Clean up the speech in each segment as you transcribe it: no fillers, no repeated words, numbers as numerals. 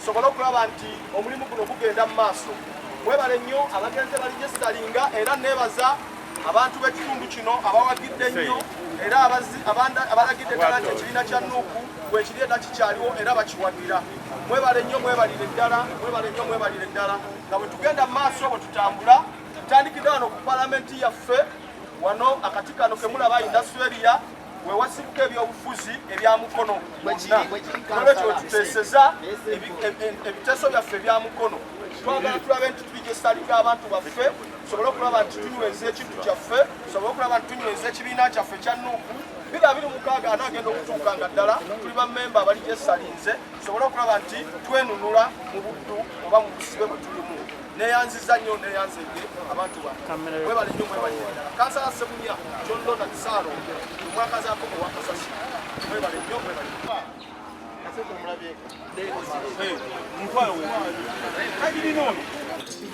Tusobole okulaba nti omulimu guno gugenda mu maaso. Mwebale nnyo abagenze balijesitalinga, era neebaza abantu b'ekitundu kino abawagidde ennyo era abalagidde ddala nti ekibiina kya NUP bwekiri era kikyaliwo era bakiwagira. Mwebale nnyo, mwebalire ddala, mwebale nnyo, mwebalire ddala. Nga bwe tugenda mu maaso, bwe tutambula, tutandikidde wano ku palamenti yaffe wano akati kano kemulaba, industrial area, wewasibuka ebyobufuzi ebya Mukono wonna. Nolwekyo wetuteeseza ebiteeso byaffe ebya Mukono. Twagala tulabe nti tulijesalinga abantu baffe, tusobole okulaba nti tunyweza ekintu kyaffe, tusobole okulaba nti tunyweza ekibiina kyaffe ekya NUP. 2026 anaagenda okutuuka nga ddala tuli bammemba abalijesalinze, tusobole okulaba nti twenunula mu buddu oba mu busibe bwe tulimu. Neyanziza nnyo, neyanzege abantu bange, mwebale nnyo, mwebale ddala. Kansala Sebunya John Ronald Ssaalongo, omwakazaako owakasasi, mwebale nnyo, mwebale. For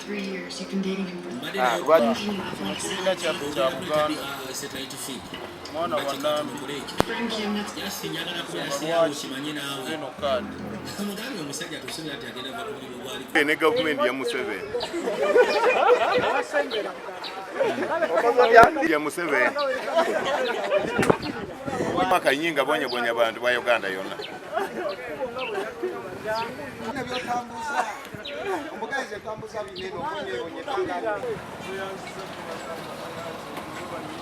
3 years, you've been dating him for thinking of like Ekibiina kyaffe kya Buganda, mwana wa Nambi. Frank Kim, that's Eno kaadi. Ne gavumenti ya Museveni, ya Museveni, mwaka nyinga bonyebonya abantu ba Uganda yonna. Byotambuza omugazi etambuza binene obonyebonye.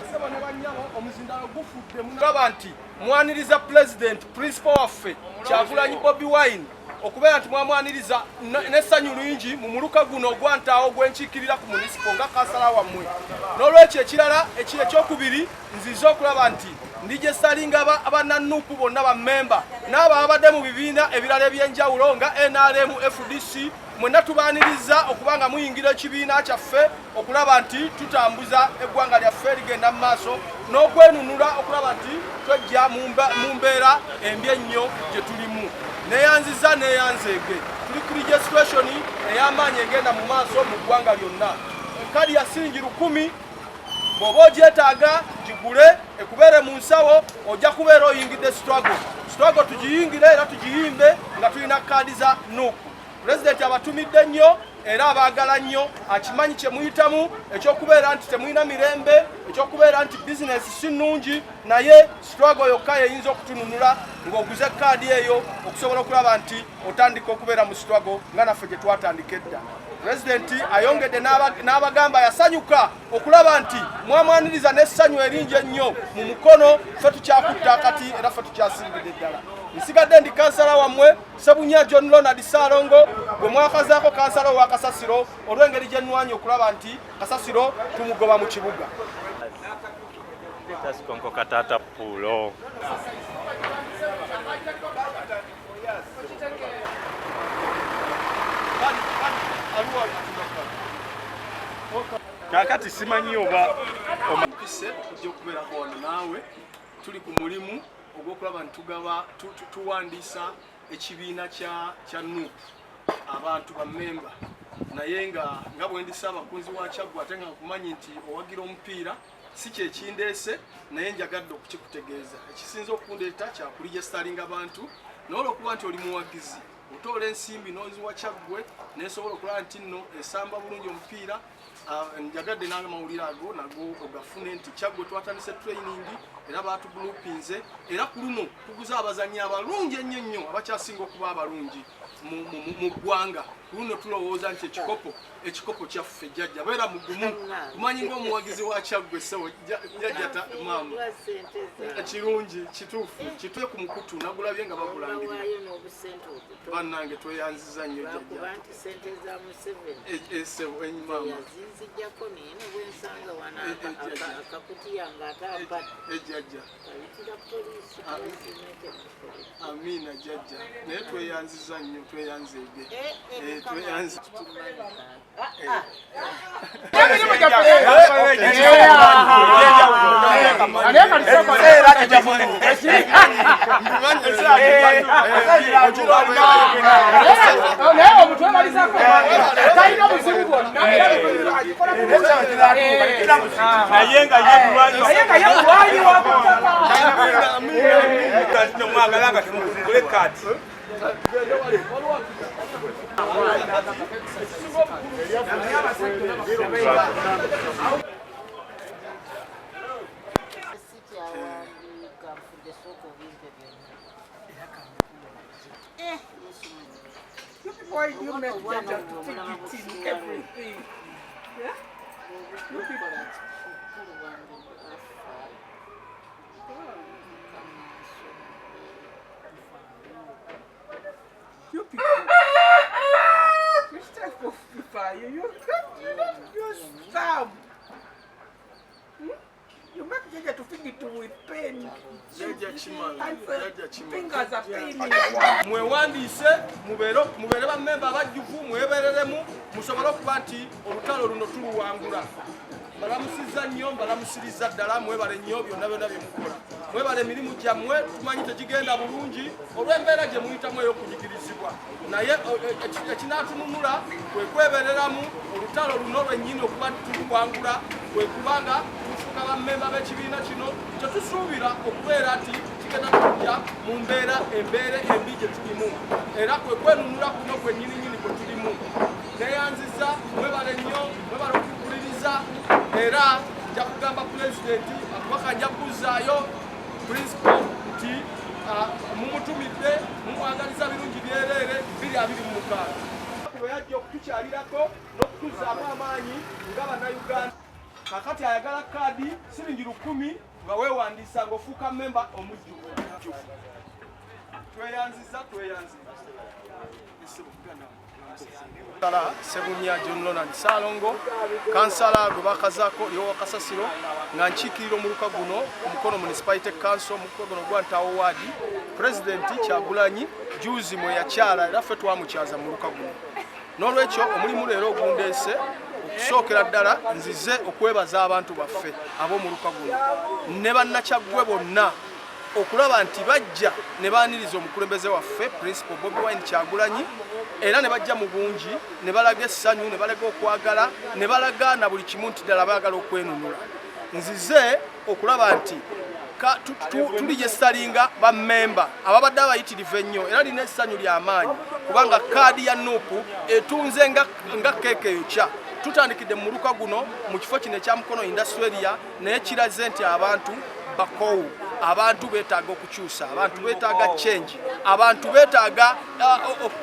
Ssebo ne bannyabo, omuzindalo gufudde. Mulaba nti mwaniriza Pulezidenti, principal waffe Kyagulanyi Bobi Wine, okubeera nti mwamwaniriza n'essanyu lingi mu muluka guno ogwantaawo gwenkiikirira ku municipal nga kansala wammwe. N'olwekyo ekirala ekyokubiri, nzize okulaba nti ndijesalinga abanna NUP bonna, bammemba n'abo ababadde mu bibiina ebirala ebyenjawulo nga NRM, FDC, mwenna tubaaniriza okuba nga muyingira ekibiina kyaffe, okulaba nti tutambuza eggwanga lyaffe ligenda mu maaso n'okwenunula, okulaba nti twejja mu mbeera embi ennyo gye tulimu. Neyanziza, neyanzeege. Tuli ku registration ey'amaanyi egenda mu maaso mu ggwanga lyonna. Kadi ya siringi 1000. Bw'oba ogyetaaga, gigule ekubeere mu nsawo, ojja kubeera oyingidde struggle. Struggle tugiyingire era tugiyimbe nga tulina kaadi za NUP. Pulezidenti abatumidde nnyo era abaagala nnyo. Akimanyi kye muyitamu, ekyokubeera nti temulina mirembe, ekyokubeera nti bizinesi si nnungi, naye struggle yokka yeyinza okutununula. Ng'oguze kaadi eyo okusobola okulaba nti otandika okubeera mu struggle nga naffe gye twatandika edda. Pulezidenti ayongedde n'abagamba yasanyuka okulaba nti mwamwaniriza n'essanyu eringi ennyo mu Mukono. Ffe tukyakutta akati era ffe tukyasimbidde ddala. Nsigadde ndi kansala wammwe Sebunya John Ronald Ssaalongo, gwe mwakazaako kansala owa Kasasiro, olw'engeri gye nnwanye okulaba nti Kasasiro tumugoba mu kibuga. Tasikonko katata pulo. Kakati simanyi oba mpise okujja okubeerako wano naawe. Tuli ku mulimu ogw'okulaba nti tugaba tuwandiisa ekibiina kya NUP, abantu bammemba. Naye nga bwe ndi ssaabakunzi wa Kyaggwe, ate nga nkumanyi nti owagira omupiira, si kyekindeese, naye njagadde okukikutegeeza. Ekisinza okundeeta kyakulijesitalinga bantu, naye olwokuba nti oli muwagizi, otoola ensimbi n'oziwa Kyaggwe nesobola okulaba nti nno esamba bulungi omupiira. Ah, njagadde nange amawulire ago nago ogafune nti Kyaggwe twatandise training era batugulupinze, era ku luno tuguze abazanyi abalungi ennyo ennyo, abakyasinga okuba abalungi mu ggwanga. Ku luno tulowooza nti ekikopo kyaffe. Jjajja, beera mugumu, kumanyi ng'omuwagizi wa Kyaggwe. Ssebo jjajja, maama, kirungi, kituufu, kitwe ku mukutu nagulabye nga bagulangirira. Bawaayo n'obusente obuto. Bannange, tweyanziza nnyo, jjajja. Lwakuba nti sente za Museveni Ssebo, maama. yazinzijjako, naye ne bwensanga wano Jjajja. akakutiya nga ate ampadde, Ejjajja. kayitira poliisi. Poliisi netemukola. Amiina, jjajja, naye tweyanziza nnyo, tweyanzeege. Tweyanzi. Emirimu gyaffe. Ekiseera kijafune. Naye omutwebalizako, talina buzibu bwonna. Naye nga ye mulwanyi. Naye nga ye mulwanyi wakutaka. Mwagala nga temugule kaadi. Sikyawandiika nfudde, sooka obimpe byonna. Yesu. Why do you make Jaja to think it in everything? Yeah? Obukulu bwange afa. Mukama nsonyiwe. You people. Which type of people are you? You don't use thumb. You make Jaja to think it with pain. And the fingers are paining. Mwewandiise, mubeere bammemba abajjuvu, mwebereremu musobole okuba nti olutalo luno tuluwangula. Mbalamusizza nnyo, mbalamusiriza ddala. Mwebale nnyo byonna byonna bye mukola. Mwebale emirimu gyammwe. Tumanyi tegigenda bulungi olw'embeera gye muyitamu ey'okunyigirizibwa, naye ekinaatununula kwe kwebereramu olutalo luno lwennyini okuba nti tuluwangula, kwe kubanga tufuuka bammemba b'ekibiina kino kyetusuubira okubeera nti kigenda kujja mu mbeera embeera embi gye tulimu, era kwe kwenunula kuno kwennyininyini kwe tulimu. Neyanziza, mwebale nnyo, mwebale okumpuliriza. Era nja kugamba pulezidenti akubaka, nja kuzzaayo principal nti mumutumidde, mumwagaliza birungi byereere 2026 lwe yajja okutukyalirako n'okutuzaamu amaanyi nga Bannayuganda. Kakati ayagala kaadi, siringi 1000 nga weewandiisa ng'ofuuka memba omujjuvu. Tweyanziza, tweyanziza. Kansala Sebunya John Ronald Ssalongo, kansala gwe bakazaako lyowa Kasasiro, nga nkiikirira omuluka guno ku Mukono Municipality Council, omuluka guno gwa Ntawo Ward. Pulezidenti Kyagulanyi juzi mwe yakyala, era ffe twamukyaza mu muluka guno. N'olwekyo omulimu leero ogundeese, okusookera ddala nzize okwebaza abantu baffe ab'omuluka guno ne bannakyaggwe bonna okulaba nti bajja ne baaniriza omukulembeze waffe Principal Bobi Wine Kyagulanyi, era ne bajja mu bungi ne balaga essanyu, ne balaga okwagala, ne balaga na buli kimu nti ddala baagala okwenunula. Nzize okulaba nti turegisteringa bammemba ababadde abayitirivu ennyo, era lina essanyu ly'amaanyi kubanga kaadi ya NUP etunze nga keeke eyokya. Tutandikidde mu muluka guno mu kifo kino ekya Mukono Industrial Area, naye kiraze nti abantu bakoowu, abantu beetaaga okukyusa, abantu beetaaga change, abantu beetaaga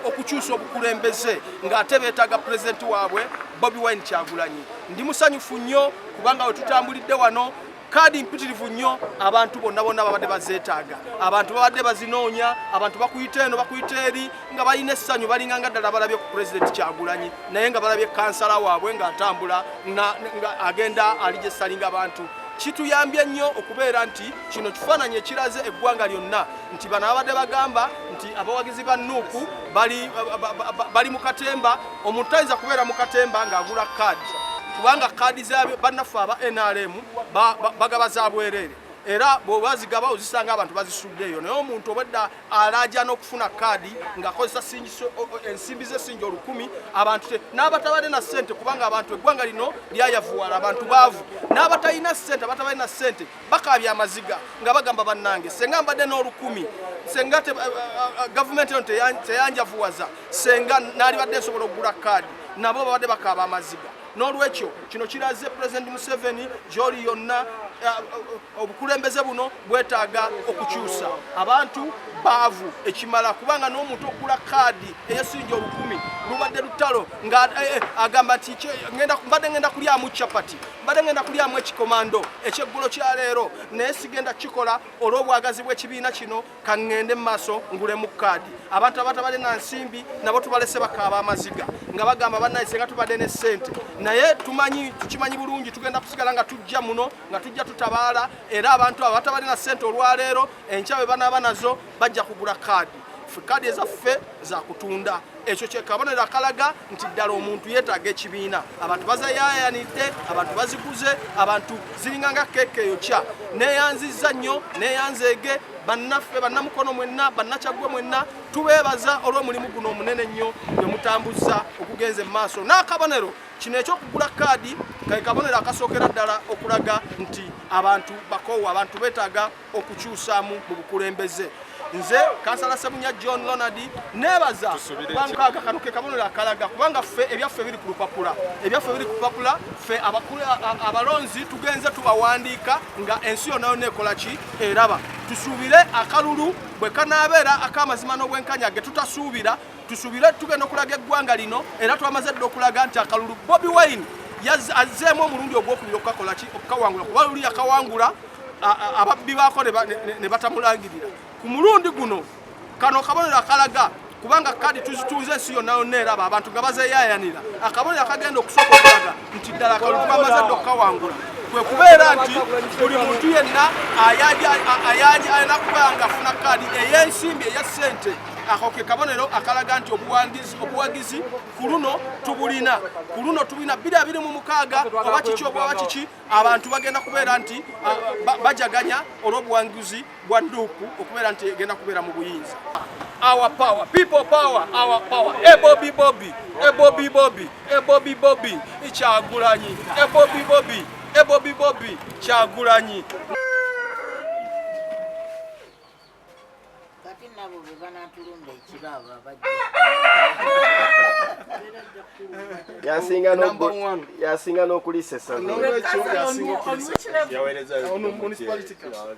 okukyusa obukulembeze, ng'ate beetaaga pulezidenti waabwe Bobi Wine Kyagulanyi. Ndi musanyufu nnyo kubanga we tutambulidde wano kaadi mpitirivu nnyo, abantu bonna bonna babadde bazeetaaga, abantu babadde bazinoonya, abantu bakuyita eno, bakuyita eri, nga balina essanyu, balinga nga ddala balabye ku pulezidenti Kyagulanyi, naye nga balabye kansala waabwe ng'atambula nga agenda aregisteringa abantu. Kituyambye nnyo okubeera nti kino kifaananyi ekiraze eggwanga lyonna nti bano abadde bagamba nti abawagizi ba NUP bali mu katemba. Omuntu tayinza kubeera mu katemba ng'agula kaadi, kubanga kaadi za bannaffe aba NRM bagaba za bwereere, era bw'obazigaba ozisanga abantu bazisuddeeyo. Naye omuntu obwedda alaja n'okufuna kaadi ng'akozesa ensimbi ze singi 1000, abantu n'abatabadde na ssente, kubanga abantu eggwanga lino lyayavuwala, abantu baavu, n'abatalina ssente, abatabadde na ssente bakaabya amaziga nga bagamba, "Bannange, senga mbadde n'1000, senga gavumenti eno teyanjavuwaza, senga naalibadde nsobola okugula kaadi." Nabo babadde bakaaba amaziga. N'olwekyo kino kiraze Pulezidenti Museveni gy'oli yonna, obukulembeze buno bwetaaga okukyusa. Abantu baavu ekimala, kubanga n'omuntu okugula kaadi eyesinja 1000 lubadde lutalo, nga agamba nti, "Mbadde ngenda kulyamu chapati, mbadde ngenda kulyamu ekikomando ekyeggulo kya leero, naye sigenda kukikola olw'obwagazi bw'ekibiina kino, kaŋŋende mu maaso ngulemu kaadi." Abantu abatabadde na nsimbi nabo tubalese bakaaba amaziga nga bagamba, "Bannaye, senga tubadde ne ssente." Naye tumanyi, tukimanyi bulungi, tugenda kusigala nga tujja muno, nga tujja tutabaala, era abantu abo batabadde na ssente olwaleero, enkya bwe banaaba nazo bajja kugula kaadi. Ffe kaadi ezaffe zakutunda. Ekyo kyekabonero akalaga nti ddala omuntu yeetaaga ekibiina. Abantu bazayayanidde, abantu baziguze, abantu ziringa nga keeke eyokya. Neyanzizza nnyo, neyanzeege bannaffe bannamukono mwenna, bannakyaggwe mwenna, tubeebaza olw'omulimu guno omunene ennyo gwe mutambuza okugenza emaaso. N'akabonero kino ekyokugula kaadi ke kabonero akasookera ddala okulaga nti abantu bakoowu, abantu beetaaga okukyusaamu mu bukulembeze. Nze Kansala Sebunya John Ronald nebaza kubanga kano ke kabonero akalaga, kubanga ffe ebyaffe biri ku lupapula, ebyaffe biri ku lupapula. Ffe abalonzi tugenze tubawandiika nga ensi yonna yonna ekola ki eraba. Tusuubire akalulu bwe kanaabeera ak'amazima n'obwenkanya ge tutasuubira, tusuubire tugenda okulaga eggwanga lino, era twamaze dda okulaga nti akalulu Bobi Wine azzeemu omulundi ogwokubiri okukakola ki, okukawangula, kuba luli yakawangula ababbi baako ne batamulangirira. Ku mulundi guno kano kabonero akalaga, kubanga kadi tuzitunze ensi yonna yonna eraba, abantu nga bazeeyaayanira. Akabonero akagenda okusooka okulaga nti ddala akalulu twamaze dda okukawangula kwe kubeera nti buli muntu yenna ayaji alina kubeera nga afuna kaadi ey'ensimbi eya ssente. Ako ke kabonero akalaga nti obuwagizi ku luno tubulina, ku luno tubulina 2026 oba kiki oba kiki, abantu bagenda kubeera nti bajaganya olw'obuwanguzi bwa NUP okubeera nti egenda kubeera mu buyinza. Our power, people power, our power. E Bobi Bobi, e Bobi Bobi, e Bobi Bobi, Kyagulanyi, e Bobi Bobi, e Bobi Bobi, Kyagulanyi. Kati nabo bwe banaatulumba ekiro abo abajja. Yasinga n'okuliisa essaza. N'olwekyo yasinga okuliisa. Yaweereza Ono municipality council.